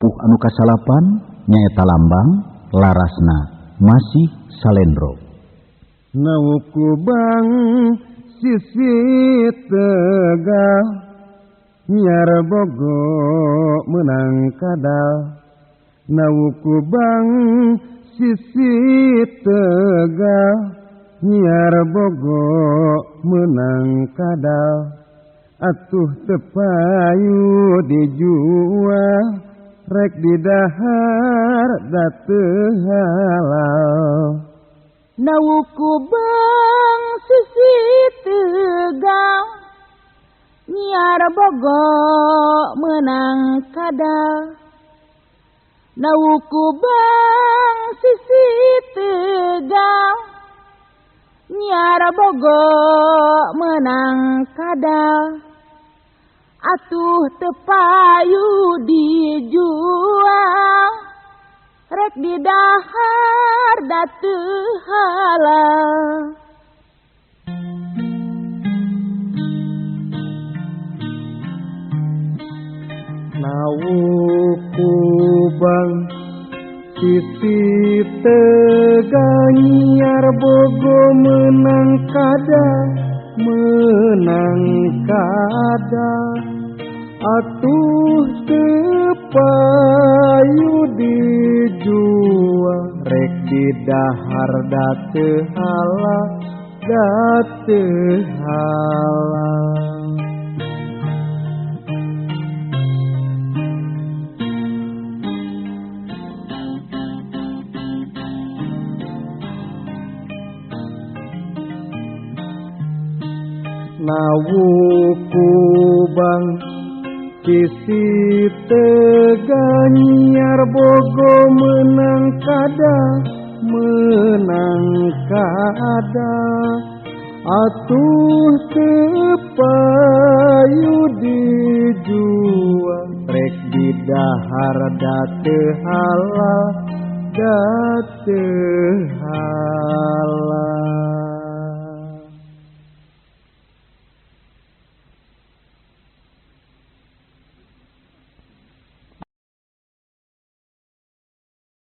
Pupuh anu kasalapan nyaeta lambang larasna masih salendro. Nawukubang sisi Tegal nyiar Bogo menang kadal. Nawukubang sisi Tegal nyiar Bogo menang kadal. Atuh tepayu dijual rek didahar da teu halal. Nawukubang sisi Tegal nyiar Bogo menang kadal. Nawukubang sisi Tegal nyiar Bogo menang kadal. Atuh tepayu dijual rek didahar da teu halal. Nawukubang sisi Tegal nyiar Bogo menang kada, menang kada. Atuh tepayu dijual rek didahar da teu halal, da teu halal. Nawukubang sisi Tegal nyiar Bogo menang kada, menang kada. Atuh tepayu dijual rek didahar da teu halal, da teu halal.